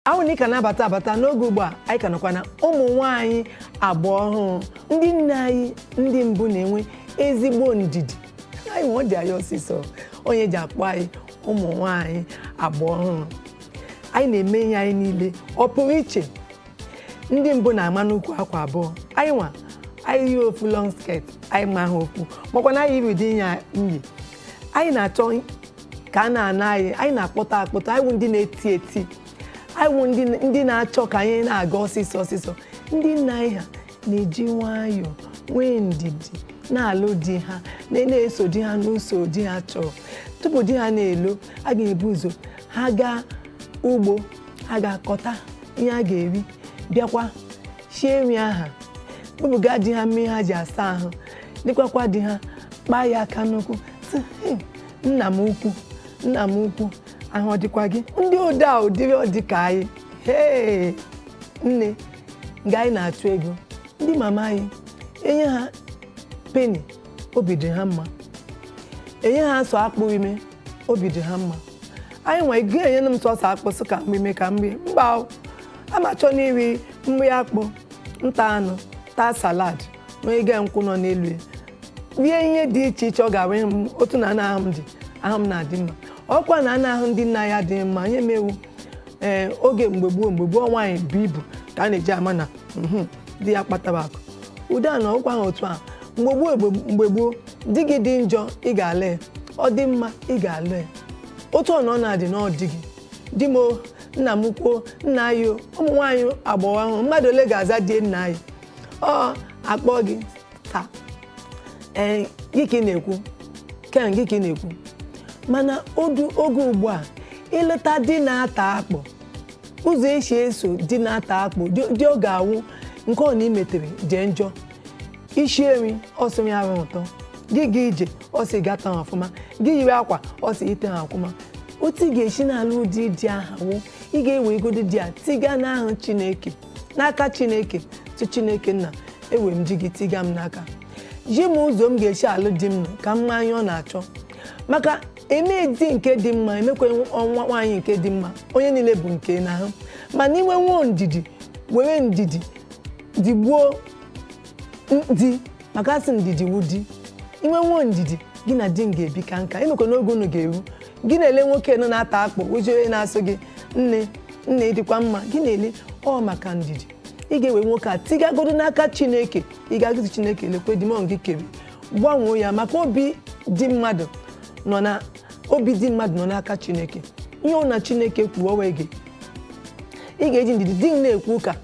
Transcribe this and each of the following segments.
Ahụ na ị ka na-abata abata n'oge ugbu a, anyị ka nọkwa na ụmụ nwanyị agba ọhụụ. Ndị nne anyị ndị mbụ na-enwe ezigbo ndidi. Anyị nwe ọ dị anyị ọsịsọ, onye ji akpọ anyị ụmụ nwanyị agba ọhụrụ. Anyị na-eme ihe anyị niile ọ pụrụ iche. Ndị mbụ na-ama n'ukwu akwa abụọ. Anyị nwa, anyị yi ofu long skirt, anyị ma ha okwu, makwa na anyị yiri ụdị ihe nyi. Anyị na-achọ ka a na-ana anyị, anyị na-akpọta akpọta. Anyị wụ ndị na-eti eti, anyị wụ ndị na-achọ ka anyị na-aga ọsịsọ ọsịsọ. Ndị nna anyị ha na-eji nwayọọ nwee ndidi na-alụ di ha, na-eso di ha n'usoro di ha chọrọ. Tupu di ha na-elo, a ga-ebu ụzọ ha gaa ugbo, ha ga-akọta ihe a ga-eri, bịakwa shie nri aha, bubuga di ha mmiri ha ji asa ahụ, lekwakwa di ha, kpaa ya aka n'ukwu, sị, "Hey, nna m ukwu, nna m ukwu, ahụ ọ dịkwa gị?" Ndị ode a ụdịrị ọ dị ka anyị. Hee nne, nga anyị na-achụ ego, ndị mama anyị enye ha penny, obi dị ha mma. Enye ha sọ akpụ ime, obi dị ha mma. Anyị nwa ego, enye m sọsọ akpụ, sị ka m ime ka m rie. Mba o, ama chọ n'iri nri akpụ, nta anụ, taa salad, nwee ige nkwụ nọ n'elu ya, rie ihe dị iche iche. Ọ ga-awe m otu na anụ ahụ m dị, ahụ m na-adị mma. Ọkwa na anụ ahụ ndị nna ya dị mma. Nye m ewu. Ee, oge mgbe gboo, nwaanyị bụ ibu ka a na-eji ama na di ya kpatara akụ. Ụdị a na ọkwa ha otu a mgbe gboo. Mgbe gboo, di gị dị njọ, ị ga-alụ ya. Ọ dị mma, ị ga-alụ ya. Otu ọ na ọ na-adị na ọ dị gị di m o, nna m kwuo, nna anyị o. Ụmụ nwaanyị agbọghọ ahụ, mmadụ ole ga-aza die nna anyị? Ọ akpọ gị taa, ee, gị ka ị na-ekwu ken, gị ka ị na-ekwu. Mana odu oge ugbu a, ịlụta di na-ata akpụ, ụzọ esi eso di na-ata akpụ dị, ọ ga-awụ nke ọ na imetere jee njọ. Isi nri, ọsị ya arụ ụtọ gị, ga ije, ọsị gata ha ọfụma gị, yiri akwa, ọsị ite ha ọfụma. Otu ị ga-esi n'ala ụdị di aha wụ, ị ga-ewe igodo di a tiga n'ahụ Chineke, n'aka Chineke. Tụ Chineke nna, ewe m ji gị tiga m n'aka ji m, ụzọ m ga-esi alụ di m nụ ka m maa ihe ọ na-achọ. Maka eme di nke dị mma, emekwa ọnwa nwaanyị nke dị mma, onye niile bụ nke n'ahụ. Mana inwe nwuo ndidi, were ndidi digbuo di, maka asị ndidi wu di. Inwe nwuo ndidi, gị na di m ga-ebi ka nka. Emekwa n'oge unu ga-eru, gị na-ele nwoke nọ na-ata akpụ, ụjọ onye na-asụ gị, "Nne, nne, ịdịkwa mma." Gị na-ele ọ maka ndidi. Ị ga-ewe nwoke a tigagodo n'aka Chineke. Ị ga-agụzi Chineke, lekwe di m, gị kere, gbanwee ya, maka obi di mmadụ nọ na obi di mmadụ nọ n'aka Chineke. Ihe ọ na Chineke kwuo onwe gị, ị ga-eji ndidi di m na-ekwu ụka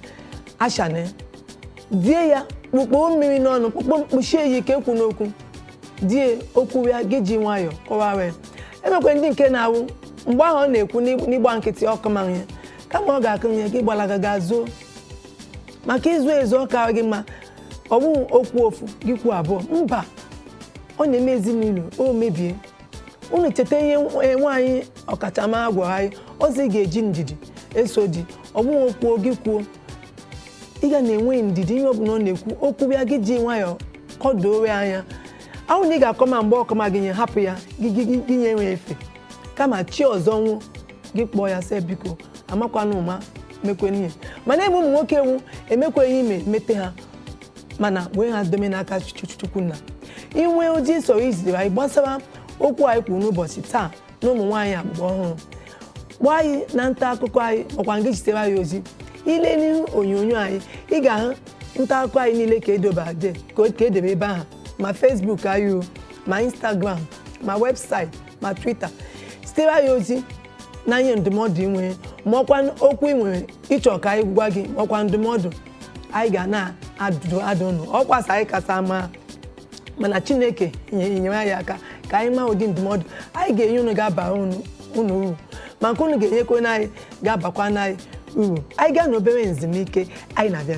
ashana die ya, kpukpo mmiri n'ọnụ, kpukpo mkpuchie ya ike ekwu n'okwu die okwu ya. Gị ji nwayọọ kọwara ya. Emekwe ndị nke na-awụ mgbe ahụ ọ na-ekwu n'ịgba nkịtị ọkụ ma ihe kama ọ ga-akụ ya, gị gbalaga ga zoo. Maka ịzụ ezu, ọ ka gị mma. Ọ bụghị okwu ofu gị kwuo abụọ, mba, ọ na-eme ezinụlọ o mebie. Unu cheta ihe nwaanyị ọkachamara gwara anyị ọzọ, ị ga-eji ndidi eso di. Ọ bụghị okwuo gị kwuo. Ị ga na-enwe ndidi. Ihe ọbụla ọ na-ekwu, okwu ya, gị ji nwayọọ kọdoo ya anya ahụ na ị ga-akọma. Mgbe ọkọma gị nye, hapụ ya, gị nye nwe efe. Kama chi ọzọ nwụ, gị kpọọ ya, sị, "Biko, amakwana ụma mekweni ihe." Mana ebe ụmụ nwoke ewu emekweghị ime mete ha, mana wee ha dome n'aka Chukwu nna. Inwe oji sọrọ iziri anyị gbasara okwu anyị kwuru n'ụbọchị taa na ụmụ nwaanyị agbụgbọ ọhụrụ, kpọọ anyị na nta akụkọ anyị, makwa ngị zitere anyị ozi. Ile n'ihu onyonyo anyị, ị ga-ahụ nta akụkọ anyị niile ka edobe ka edebe ebe ahụ, ma Facebook anyị o, ma Instagram, ma webụsaịtị, ma Twitter. Zitere anyị ozi na ihe ndụmọdụ ị nwere, ma ọkwa okwu ị nwere ịchọ ka anyị gwa gị, ma ọkwa ndụmọdụ anyị ga na-adụ adụ unu. Ọkwa sị anyị kasa mara, mana Chineke nyere anyị aka ka anyị maa ụdị ndụmọdụ anyị ga-enye unu ga-aba unu uru, ma nke unu ga-enyekwa anyị ga-abakwa anyị uru. Anyị gaa n'obere nzumike, anyị na-abịa.